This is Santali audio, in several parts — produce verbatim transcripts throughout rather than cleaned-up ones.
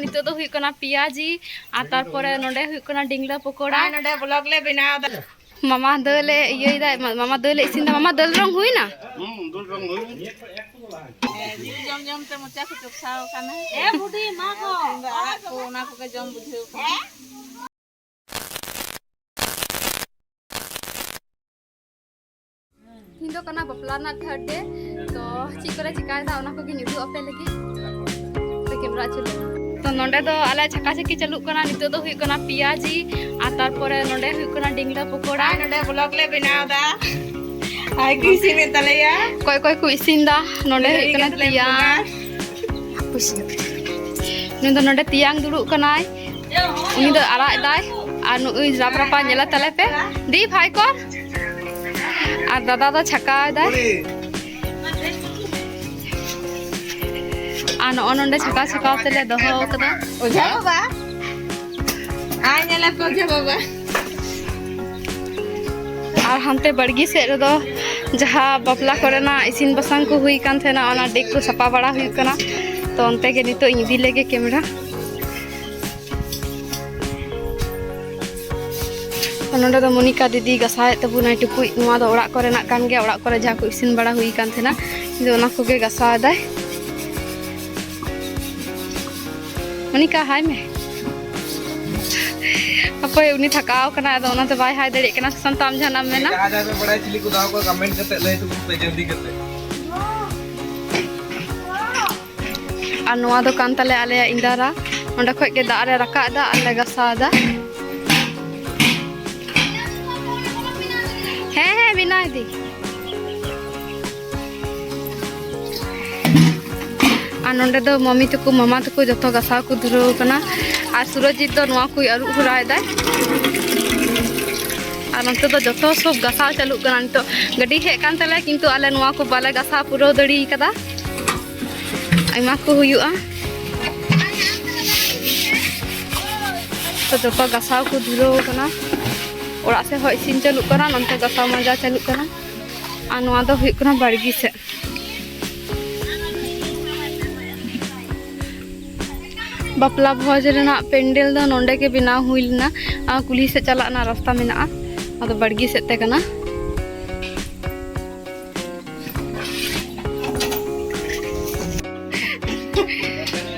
ᱱᱤᱛᱚᱜ ᱫᱚ ᱦᱩᱭᱩᱜ ᱠᱟᱱᱟ ᱯᱮᱸᱭᱟᱡᱤ, ᱟᱨ ᱛᱟᱨᱯᱚᱨᱮ ᱱᱚᱰᱮ ᱦᱩᱭᱩᱜ ᱠᱟᱱᱟ ᱰᱤᱝᱞᱟᱹ ᱯᱚᱠᱚᱲᱟ᱾ ᱟᱨ ᱱᱚᱰᱮ ᱵᱞᱚᱜ ᱞᱮ ᱵᱮᱱᱟᱣ ᱮᱫᱟ᱾ ᱢᱟᱢᱟ ᱫᱟᱹᱞ ᱮ ᱤᱭᱟᱹᱭ ᱫᱟ, ᱢᱟ-, ᱢᱟᱢᱟ ᱫᱟᱹᱞ ᱮ ᱤᱥᱤᱱ ᱫᱟ᱾ ᱢᱟᱢᱟ, ᱫᱟᱹᱞ ᱨᱚᱝ ᱦᱩᱭᱱᱟ? ᱦᱩᱸ, ᱫᱟᱹᱞ ᱨᱚᱝ ᱦᱩᱭᱱᱟ᱾ ᱦᱮᱸ, ᱡᱤᱞ ᱡᱚᱢ ᱡᱚᱢ ᱛᱮ ᱢᱚᱪᱟ ᱠᱚ ᱪᱚᱯᱥᱟᱣ ᱠᱟᱱᱟ᱾ ᱮ ᱵᱩᱰᱷᱤ, ᱢᱟ ᱠᱚ᱾ ᱥᱤᱛᱩᱝ ᱫᱚ ᱟᱲᱟᱜ ᱠᱚ, ᱚᱱᱟ ᱠᱚᱜᱮ ᱡᱚᱢ ᱵᱩᱡᱷᱟᱹᱣ ᱠᱟᱱᱟ᱾ ᱛᱤᱦᱤᱧ ᱫᱚ ᱠᱟᱱᱟ ᱵᱟᱯᱞᱟ ᱨᱮᱱᱟᱜ third day᱾ ᱛᱚ ᱪᱮᱫ ᱠᱚᱞᱮ ᱪᱤᱠᱟᱭᱮᱫᱟ ᱚᱱᱟ ᱠᱚᱜᱮᱧ ᱩᱫᱩᱜ ᱟᱯᱮ ᱞᱟᱹᱜᱤᱫ᱾ ᱛᱚ ᱠᱮᱢᱨᱟ ᱟᱹᱪᱩᱨ ᱞᱮ᱾ ᱛᱚ ᱱᱚᱸᱰᱮ ᱫᱚ ᱟᱞᱮ ᱪᱷᱟᱠᱟ ᱪᱷᱟᱠᱤ ᱪᱟᱹᱞᱩᱜ ᱠᱟᱱᱟ᱾ ᱱᱤᱛᱚᱜ ᱫᱚ ᱦᱩᱭᱩᱜ ᱠᱟᱱᱟ ᱯᱮᱸᱭᱟᱡᱤ, ᱟᱨ ᱛᱟᱨᱯᱚᱨᱮ ᱱᱚᱸᱰᱮ ᱦᱩᱭᱩᱜ ᱠᱟᱱᱟ ᱰᱤᱝᱞᱟᱹ ᱯᱚᱠᱚᱲᱟ᱾ ᱟᱨ ᱱᱚᱸᱰᱮ ᱵᱞᱚᱜ ᱞᱮ ᱵᱮᱱᱟᱣ ᱮᱫᱟ᱾ ᱟᱨ ᱠᱚ ᱤᱥᱤᱱᱮᱫ ᱛᱟᱞᱮᱭᱟ᱾ ᱚᱠᱚᱭ ᱚᱠᱚᱭ ᱠᱚ ᱤᱥᱤᱱ ᱫᱟ? ᱱᱚᱸᱰᱮ ᱦᱩᱭᱩᱜ ᱠᱟᱱᱟ ᱛᱮᱭᱟᱝ᱾ ᱱᱩᱭ ᱫᱚ ᱱᱚᱸᱰᱮ ᱛᱮᱭᱟᱝ ᱫᱩᱲᱩᱵ ᱠᱟᱱᱟᱭ᱾ ᱩᱱᱤ ᱫᱚ ᱟᱨᱟᱜ ᱮᱫᱟᱭ᱾ ᱟᱨ ᱱᱩᱜᱼᱩᱭ ᱨᱟᱯ ᱨᱟᱯᱟ ᱧᱮᱞᱮ ᱛᱟᱞᱮ ᱯᱮ᱾ ᱫᱤ ᱵᱷᱟᱭ ᱠᱚ᱾ ᱟᱨ ᱫᱟᱫᱟ ᱫᱚ ᱪᱷᱟᱠᱟᱣ ᱮᱫᱟᱭ᱾ ᱟᱨ ᱱᱚᱜᱼᱚ ᱱᱚᱸᱰᱮ ᱪᱷᱟᱠᱟᱣ ᱪᱷᱟᱠᱟᱣ ᱛᱮᱞᱮ ᱫᱚᱦᱚ ᱟᱠᱟᱫᱟ᱾ ᱚᱡᱷᱟ ᱵᱟᱵᱟ᱾ ᱟᱭ ᱧᱮᱞᱮ ᱯᱮ ᱚᱡᱷᱟ ᱵᱟᱵᱟ᱾ ᱟᱨ ᱦᱟᱱᱛᱮ ᱵᱟᱲᱜᱮ ᱥᱮᱫ ᱨᱮᱫᱚ ᱡᱟᱦᱟᱸ ᱵᱟᱯᱞᱟ ᱠᱚᱨᱮᱱᱟᱜ ᱤᱥᱤᱱ ᱵᱟᱥᱟᱝ ᱠᱚ ᱦᱩᱭ ᱠᱟᱱ ᱛᱟᱦᱮᱱᱟ, ᱚᱱᱟ deck ᱠᱚ ᱥᱟᱯᱟ ᱵᱟᱲᱟ ᱦᱩᱭᱩᱜ ᱠᱟᱱᱟ᱾ ᱛᱚ ᱚᱱᱛᱮ ᱜᱮ ᱱᱤᱛᱚᱜ ᱤᱧ ᱤᱫᱤ ᱞᱮᱜᱮ ᱠᱮᱢᱮᱨᱟ᱾ ᱱᱚᱸᱰᱮ ᱫᱚ ᱢᱚᱱᱤᱠᱟ ᱫᱤᱫᱤ ᱜᱟᱥᱟᱣᱮᱫ ᱛᱟᱵᱚᱱᱟᱭ ᱴᱩᱠᱩᱡ᱾ ᱱᱚᱣᱟ ᱫᱚ ᱚᱲᱟᱜ ᱠᱚᱨᱮᱱᱟᱜ ᱠᱟᱱ ᱜᱮᱭᱟ, ᱚᱲᱟᱜ ᱠᱚᱨᱮ ᱡᱟᱦᱟᱸ ᱠᱚ ᱤᱥᱤᱱ ᱵᱟᱲᱟ ᱦᱩᱭ ᱠᱟᱱ ᱛᱟᱦᱮᱱᱟ, ᱤᱧ ᱫᱚ ᱚᱱᱟ ᱠᱚᱜᱮ ᱜᱟᱥᱟᱣ ᱮᱫᱟᱭ᱾ ᱢᱚᱱᱤᱠᱟ, ᱦᱟᱭ ᱢᱮ᱾ ᱚᱠᱚᱭ ᱩᱱᱤ ᱛᱷᱟᱠᱟᱣ ᱠᱟᱱᱟ, ᱟᱫᱚ ᱚᱱᱟᱛᱮ ᱵᱟᱭ ᱦᱟᱭ ᱫᱟᱲᱮᱭᱟᱜ ᱠᱟᱱᱟ᱾ ᱥᱟᱱᱛᱟᱢ ᱡᱟᱦᱟᱱᱟᱜ ᱮᱢ ᱢᱮᱱᱟ? ᱡᱟᱦᱟᱸ ᱡᱟᱦᱟᱸ ᱯᱮ ᱵᱟᱲᱟᱭ ᱪᱤᱞᱤ ᱠᱚ ᱫᱚᱦᱚ ᱠᱚᱣᱟ, comment ᱠᱟᱛᱮ ᱞᱟᱹᱭ ᱛᱟᱵᱚᱱ ᱯᱮ ᱡᱚᱞᱫᱤ ᱠᱟᱛᱮ᱾ ᱟᱨ ᱱᱚᱣᱟ ᱫᱚ ᱠᱟᱱ ᱛᱟᱞᱮᱭᱟ ᱟᱞᱮᱭᱟᱜ ᱤᱱᱫᱟᱨᱟ᱾ ᱚᱸᱰᱮ ᱠᱷᱚᱡ ᱜᱮ ᱫᱟᱜ ᱞᱮ ᱨᱟᱠᱟᱵ ᱮᱫᱟ ᱟᱨ ᱞᱮ ᱜᱟᱥᱟᱣ ᱮᱫᱟ᱾ ᱦᱮᱸ, ᱦᱮᱸ, ᱵᱮᱱᱟᱣ ᱤᱫᱤ᱾ ᱟᱨ ᱱᱚᱸᱰᱮ ᱫᱚ ᱢᱟᱢᱤ ᱛᱟᱠᱚ, ᱢᱟᱢᱟ ᱛᱟᱠᱚ ᱡᱚᱛᱚ ᱜᱟᱥᱟᱣ ᱠᱚ ᱫᱷᱩᱨᱟᱹᱣ ᱠᱟᱱᱟ᱾ ᱟᱨ ᱥᱩᱨᱚᱡᱤᱛ ᱫᱚ ᱱᱚᱣᱟ ᱠᱚᱭ ᱟᱹᱨᱩᱵ ᱦᱚᱨᱟᱭᱮᱫᱟᱭ᱾ ᱟᱨ ᱱᱚᱱᱛᱮ ᱫᱚ ᱡᱚᱛᱚ ᱥᱚᱵ ᱜᱟᱥᱟᱣ ᱪᱟᱹᱞᱩᱜ ᱠᱟᱱᱟ᱾ ᱱᱤᱛᱚᱜ ᱜᱟᱹᱰᱤ ᱦᱮᱡ ᱠᱟᱱ ᱛᱟᱞᱮᱭᱟ, ᱠᱤᱱᱛᱩ ᱟᱞᱮ ᱱᱚᱣᱟ ᱠᱚ ᱵᱟᱞᱮ ᱜᱟᱥᱟᱣ ᱯᱩᱨᱟᱹᱣ ᱫᱟᱲᱮ ᱠᱟᱫᱟ᱾ ᱟᱭᱢᱟ ᱠᱚ ᱦᱩᱭᱩᱜᱼᱟ᱾ ᱛᱚ ᱡᱚᱛᱚ ᱜᱟᱥᱟᱣ ᱠᱚ ᱫᱷᱩᱨᱟᱹᱣ ᱠᱟᱱᱟ᱾ ᱚᱲᱟᱜ ᱥᱮᱫ ᱦᱚᱸ ᱤᱥᱤᱱ ᱪᱟᱹᱞᱩᱜ ᱠᱟᱱᱟ, ᱱᱚᱱᱛᱮ ᱜᱟᱥᱟᱣ ᱢᱟᱡᱟᱣ ᱪᱟᱹᱞᱩᱜ ᱠᱟᱱᱟ᱾ ᱟᱨ ᱱᱚᱣᱟ ᱫᱚ ᱦᱩᱭᱩᱜ ᱠᱟᱱᱟ ᱵᱟᱲᱜᱮ ᱥᱮᱫ᱾ ᱵᱟᱯᱞᱟ ᱵᱷᱚᱡᱽ ᱨᱮᱱᱟᱜ ᱯᱮᱱᱰᱮᱞ ᱫᱚ ᱱᱚᱰᱮ ᱜᱮ ᱵᱮᱱᱟᱣ ᱦᱩᱭ ᱞᱮᱱᱟ᱾ ᱟᱨ ᱠᱩᱞᱦᱤ ᱥᱮᱫ ᱪᱟᱞᱟᱜ ᱨᱮᱱᱟᱜ ᱨᱟᱥᱛᱟ ᱢᱮᱱᱟᱜᱼᱟ, ᱟᱫᱚ ᱵᱟᱲᱜᱮ ᱥᱮᱫ ᱛᱮ ᱠᱟᱱᱟ᱾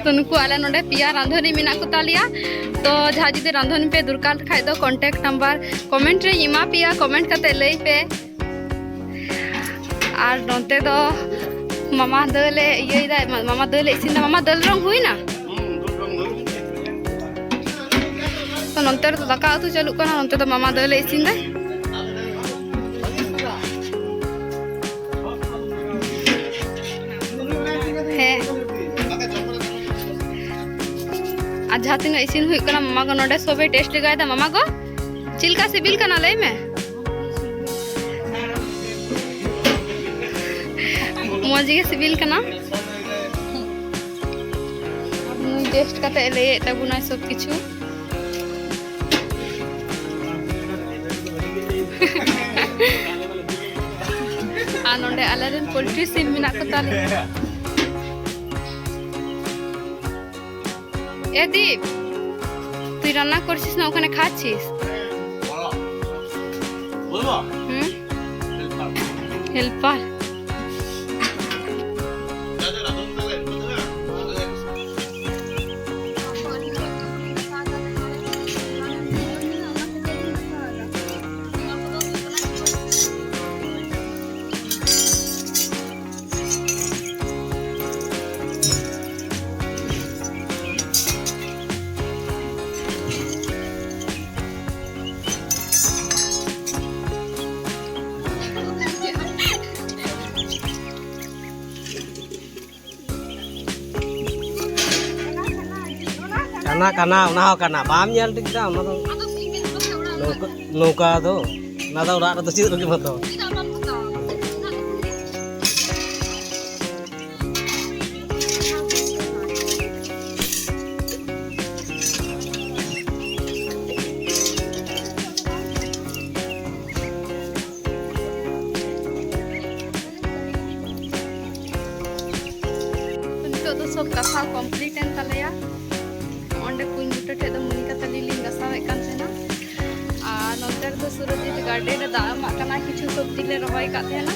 ᱛᱚ, ᱱᱩᱠᱩ ᱟᱞᱮ ᱱᱚᱰᱮ ᱯᱮᱭᱟ ᱨᱟᱸᱫᱷᱩᱱᱤ ᱢᱮᱱᱟᱜ ᱠᱚ ᱛᱟᱞᱮᱭᱟ᱾ ᱛᱚ, ᱡᱟᱦᱟᱸ ᱡᱩᱫᱤ ᱨᱟᱸᱫᱷᱩᱱᱤ ᱯᱮ ᱫᱚᱨᱠᱟᱨ ᱠᱷᱟᱡ ᱫᱚ contact number comment ᱨᱮᱧ ᱮᱢᱟ ᱯᱮᱭᱟ, comment ᱠᱟᱛᱮ ᱞᱟᱹᱭ ᱯᱮ᱾ ᱟᱨ ᱱᱚᱱᱛᱮ ᱫᱚ ᱢᱟᱢᱟ ᱫᱟᱹᱞ ᱮ ᱤᱭᱟᱹᱭ ᱫᱟ, ᱢᱟᱢᱟ ᱫᱟᱹᱞ ᱮ ᱤᱥᱤᱱ ᱫᱟ᱾ ᱢᱟᱢᱟ, ᱫᱟᱹᱞ ᱨᱚᱝ ᱦᱩᱭᱱᱟ? ᱛᱚ, ᱱᱚᱱᱛᱮ ᱨᱮᱫᱚ ᱫᱟᱠᱟ ᱩᱛᱩ ᱪᱟᱹᱞᱩᱜ ᱠᱟᱱᱟ, ᱱᱚᱱᱛᱮ ᱫᱚ ᱢᱟᱢᱟ ᱫᱟᱹᱞ ᱮ ᱤᱥᱤᱱ ᱫᱟ᱾ ᱦᱮᱸ, ᱟᱨ ᱡᱟᱦᱟᱸ ᱛᱤᱱᱟᱹᱜ ᱤᱥᱤᱱ ᱦᱩᱭᱩᱜ ᱠᱟᱱᱟ, ᱢᱟᱢᱟ ᱜᱚ ᱱᱚᱰᱮ ᱥᱚᱵᱮ taste ᱞᱮᱜᱟᱭ ᱫᱟ᱾ ᱢᱟᱢᱟ ᱜᱚ, ᱪᱮᱫ ᱞᱮᱠᱟ ᱥᱤᱵᱤᱞ ᱠᱟᱱᱟ ᱞᱟᱹᱭ ᱢᱮ? ᱢᱚᱡᱽ ᱜᱮ ᱥᱤᱵᱤᱞ ᱠᱟᱱᱟ᱾ ᱱᱩᱭ taste ᱠᱟᱛᱮ ᱮ ᱞᱟᱹᱭᱮᱫ ᱛᱟᱵᱚᱱᱟᱭ ᱥᱚᱵ ᱠᱤᱪᱷᱩ᱾ ᱟᱨ ᱱᱚᱰᱮ ᱟᱞᱮᱨᱮᱱ poultry ᱥᱤᱢ ᱢᱮᱱᱟᱜ ᱠᱚ ᱛᱟᱞᱮᱭᱟ। এ দীপ, তুই রান্না করছিস না ওখানে খাচ্ছিস? হুম? হেল্পার। ᱠᱟᱱᱟ, ᱠᱟᱱᱟ, ᱚᱱᱟ ᱦᱚᱸ ᱠᱟᱱᱟ᱾ ᱵᱟᱢ ᱧᱮᱞ ᱴᱷᱤᱠ ᱫᱟ, ᱚᱱᱟ ᱫᱚ ᱱᱚᱝᱠᱟ, ᱱᱚᱝᱠᱟ ᱫᱚ, ᱚᱱᱟ ᱫᱚ ᱚᱲᱟᱜ ᱨᱮᱫᱚ ᱪᱮᱫ ᱨᱮᱜᱮ ᱵᱟᱝ ᱫᱚ᱾ ᱱᱤᱛᱚᱜ ᱫᱚ ᱥᱚᱵ ᱜᱟᱥᱟᱣ complete ᱮᱱ ᱛᱟᱞᱮᱭᱟ᱾ ᱜᱟᱨᱰᱮᱱ ᱨᱮ ᱫᱟᱜ ᱮᱢᱟᱜ ᱠᱟᱱᱟ, ᱠᱤᱪᱷᱩ ᱥᱚᱵᱽᱡᱤ ᱞᱮ ᱨᱚᱦᱚᱭ ᱟᱠᱟᱫ ᱛᱟᱦᱮᱱᱟ᱾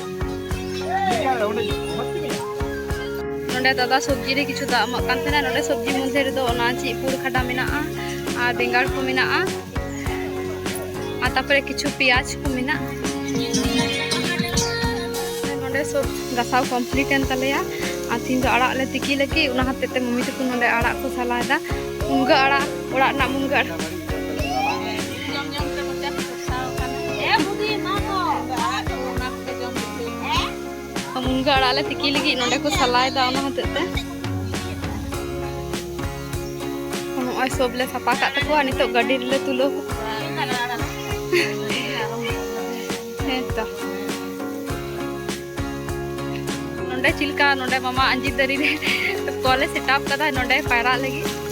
ᱱᱚᱰᱮ ᱫᱟᱫᱟ ᱥᱚᱵᱽᱡᱤ ᱨᱮ ᱠᱤᱪᱷᱩ ᱫᱟᱜ ᱮᱢᱟᱜ ᱠᱟᱱ ᱛᱟᱦᱮᱱᱟ᱾ ᱱᱚᱰᱮ ᱥᱚᱵᱽᱡᱤ ᱢᱚᱫᱽᱫᱷᱮ ᱨᱮᱫᱚ ᱚᱱᱟ ᱪᱮᱫ ᱯᱩᱲ ᱠᱷᱟᱰᱟ ᱢᱮᱱᱟᱜᱼᱟ, ᱟᱨ ᱵᱮᱸᱜᱟᱲ ᱠᱚ ᱢᱮᱱᱟᱜᱼᱟ, ᱟᱨ ᱛᱟᱯᱚᱨᱮ ᱠᱤᱪᱷᱩ ᱯᱮᱸᱭᱟᱡᱽ ᱠᱚ ᱢᱮᱱᱟᱜᱼᱟ᱾ ᱱᱚᱰᱮ ᱥᱚᱵᱽ ᱜᱟᱥᱟᱣ complete ᱮᱱ ᱛᱟᱞᱮᱭᱟ, ᱟᱨ ᱛᱤᱦᱤᱧ ᱫᱚ ᱟᱲᱟᱜ ᱞᱮ ᱛᱤᱠᱤ ᱞᱟᱹᱜᱤᱫ᱾ ᱚᱱᱟ ᱦᱚᱛᱮᱡ ᱛᱮ ᱢᱟᱢᱤ ᱛᱟᱠᱚ ᱱᱚᱰᱮ ᱟᱲᱟᱜ ᱠᱚ ᱥᱟᱞᱟᱭᱮᱫᱟ, ᱢᱩᱱᱜᱟᱹ ᱟᱲᱟᱜ, ᱚᱲᱟᱜ ᱨᱮᱱᱟᱜ ᱢᱩᱱᱜᱟᱹ ᱟᱲᱟᱜ᱾ ᱢᱩᱱᱜᱟᱹ ᱟᱲᱟᱜ ᱞᱮ ᱛᱤᱠᱤ ᱞᱟᱹᱜᱤᱫ ᱱᱚᱰᱮ ᱠᱚ ᱥᱟᱞᱟᱭᱮᱫᱟ, ᱚᱱᱟ ᱦᱚᱛᱮᱡ ᱛᱮ᱾ ᱱᱚᱜᱼᱚᱭ ᱥᱚᱵ ᱞᱮ ᱥᱟᱯᱷᱟ ᱠᱟᱜ ᱛᱟᱠᱚᱣᱟ, ᱱᱤᱛᱚᱜ ᱜᱟᱹᱰᱤ ᱨᱮᱞᱮ ᱛᱩᱞᱟᱹᱣ᱾ ᱦᱮᱸ ᱛᱚ᱾ ᱱᱚᱰᱮ ᱪᱮᱫ ᱞᱮᱠᱟ, ᱱᱚᱰᱮ ᱢᱟᱢᱟ ᱟᱸᱡᱤᱨ ᱫᱟᱨᱮ ᱨᱮ ᱠᱚᱞᱮ set up ᱠᱟᱫᱟ ᱱᱚᱰᱮ ᱯᱟᱭᱨᱟᱜ ᱞᱟᱹᱜᱤᱫ᱾